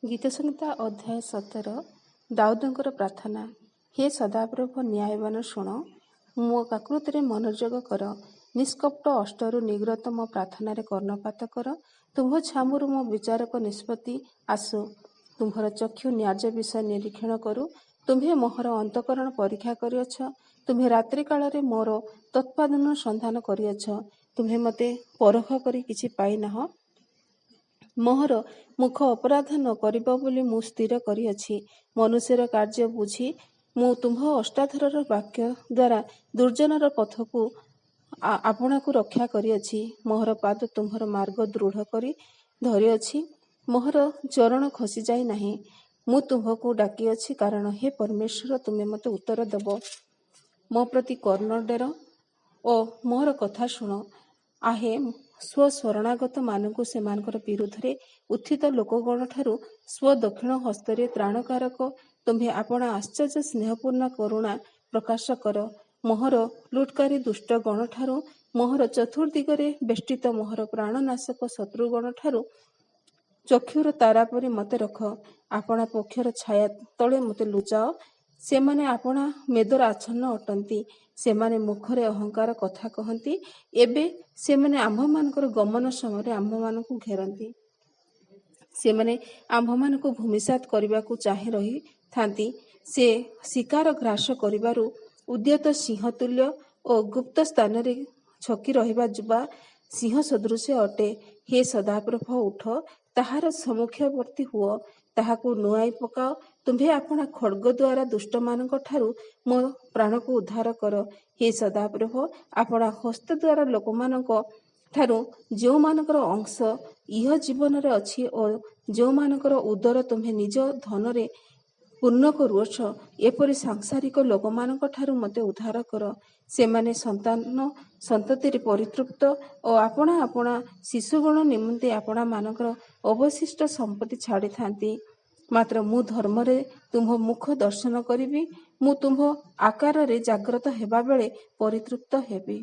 ଗୀତସଂହିତା ଅଧ୍ୟାୟ 17। ଦାଉଦଙ୍କର ପ୍ରାର୍ଥନା। ହେ ସଦାପ୍ରଭୋ, ନ୍ୟାୟବାନ ଶୁଣ, ମୋ କାକୁତିରେ ମନୋଯୋଗ କର। ନିଷ୍କପଟ ଓଷ୍ଠରୁ ନିର୍ଗତ ମୋ ପ୍ରାର୍ଥନାରେ କର୍ଣ୍ଣପାତ କର। ତୁମ୍ଭ ଛାମୁରୁ ମୋ ବିଚାରକ ନିଷ୍ପତ୍ତି ଆସୁ। ତୁମ୍ଭର ଚକ୍ଷୁ ନ୍ୟାଯ୍ୟ ବିଷୟ ନିରୀକ୍ଷଣ କରୁ। ତୁମ୍ଭେ ମୋହର ଅନ୍ତଃକରଣ ପରୀକ୍ଷା କରିଅଛ। ତୁମ୍ଭେ ରାତ୍ରିକାଳରେ ମୋର ତତ୍ତ୍ୱାନୁସନ୍ଧାନ କରିଅଛ। ତୁମ୍ଭେ ମୋତେ ପରଖ କରି କିଛି ପାଇନାହଁ। ମୋହର ମୁଖ ଅପରାଧ ନ କରିବ ବୋଲି ମୁଁ ସ୍ଥିର କରିଅଛି। ମନୁଷ୍ୟର କାର୍ଯ୍ୟ ବୁଝି ମୁଁ ତୁମ୍ଭ ଓଷ୍ଠାଧରର ବାକ୍ୟ ଦ୍ୱାରା ଦୁର୍ଜନର ପଥକୁ ଆପଣାକୁ ରକ୍ଷା କରିଅଛି। ମୋହର ପାଦ ତୁମ୍ଭର ମାର୍ଗ ଦୃଢ଼ କରି ଧରିଅଛି। ମୋହର ଚରଣ ଖସିଯାଇ ନାହିଁ। ମୁଁ ତୁମ୍ଭକୁ ଡାକିଅଛି, କାରଣ ହେ ପରମେଶ୍ୱର, ତୁମେ ମୋତେ ଉତ୍ତର ଦେବ। ମୋ ପ୍ରତି କର୍ଣ୍ଣ ଡେର ଓ ମୋହର କଥା ଶୁଣ। ଆହେ, ସ୍ୱଶରଣାଗତମାନଙ୍କୁ ସେମାନଙ୍କର ବିରୁଦ୍ଧରେ ଉତ୍ଥିତ ଲୋକଗଣଠାରୁ ସ୍ୱଦକ୍ଷିଣ ହସ୍ତରେ ତ୍ରାଣକାରକ ତୁମ୍ଭେ ଆପଣା ଆଶ୍ଚର୍ଯ୍ୟ ସ୍ନେହପୂର୍ଣ୍ଣ କରୁଣା ପ୍ରକାଶ କର। ମୋହର ଲୁଟକାରୀ ଦୁଷ୍ଟ ଗଣଠାରୁ, ମୋହର ଚତୁର୍ଦ୍ଦିଗରେ ବେଷ୍ଟିତ ମୋହର ପ୍ରାଣନାଶକ ଶତ୍ରୁଗଣଠାରୁ ଚକ୍ଷୁର ତାରା ପରି ମୋତେ ରଖ। ଆପଣା ପକ୍ଷର ଛାୟା ତଳେ ମୋତେ ଲୁଚାଅ। ସେମାନେ ଆପଣା ମେଦରେ ଆଚ୍ଛନ୍ନ ଅଟନ୍ତି। ସେମାନେ ମୁଖରେ ଅହଙ୍କାର କଥା କହନ୍ତି। ଏବେ ସେମାନେ ଆମ୍ଭମାନଙ୍କର ଗମନ ସମୟରେ ଆମ୍ଭମାନଙ୍କୁ ଘେରନ୍ତି। ସେମାନେ ଆମ୍ଭମାନଙ୍କୁ ଭୂମିସାତ କରିବାକୁ ଚାହିଁ ରହିଥାନ୍ତି। ସେ ଶିକାର ଗ୍ରାସ କରିବାରୁ ଉଦ୍ୟତ ସିଂହ ତୁଲ୍ୟ ଓ ଗୁପ୍ତ ସ୍ଥାନରେ ଛକି ରହିବା ଯୁବା ସିଂହ ସଦୃଶ ଅଟେ। ହେ ସଦାପ୍ରଭୋ, ଉଠ, ତାହାର ସମ୍ମୁଖବର୍ତ୍ତୀ ହୁଅ, ତାହାକୁ ନୁଆଁଇ ପକାଅ। ତୁମ୍ଭେ ଆପଣା ଖଡ୍ଗ ଦ୍ୱାରା ଦୁଷ୍ଟମାନଙ୍କ ଠାରୁ ମୋ ପ୍ରାଣକୁ ଉଦ୍ଧାର କର। ହେ ସଦାପ୍ରଭୋ, ଆପଣା ହସ୍ତ ଦ୍ୱାରା ଲୋକମାନଙ୍କ ଠାରୁ ଯେଉଁମାନଙ୍କର ଅଂଶ ଇହ ଜୀବନରେ ଅଛି ଓ ଯେଉଁମାନଙ୍କର ଉଦର ତୁମ୍ଭେ ନିଜ ଧନରେ ପୂର୍ଣ୍ଣ କରୁଅଛ, ଏପରି ସାଂସାରିକ ଲୋକମାନଙ୍କ ଠାରୁ ମୋତେ ଉଦ୍ଧାର କର। ସେମାନେ ସନ୍ତାନ ସନ୍ତତିରେ ପରିତୃପ୍ତ ଓ ଆପଣା ଆପଣା ଶିଶୁଗଣ ନିମନ୍ତେ ଆପଣାମାନଙ୍କର ଅବଶିଷ୍ଟ ସମ୍ପତ୍ତି ଛାଡ଼ିଥାନ୍ତି। ମାତ୍ର ମୁଁ ଧର୍ମରେ ତୁମ୍ଭ ମୁଖ ଦର୍ଶନ କରିବି। ମୁଁ ତୁମ୍ଭ ଆକାରରେ ଜାଗ୍ରତ ହେବାବେଳେ ପରିତୃପ୍ତ ହେବି।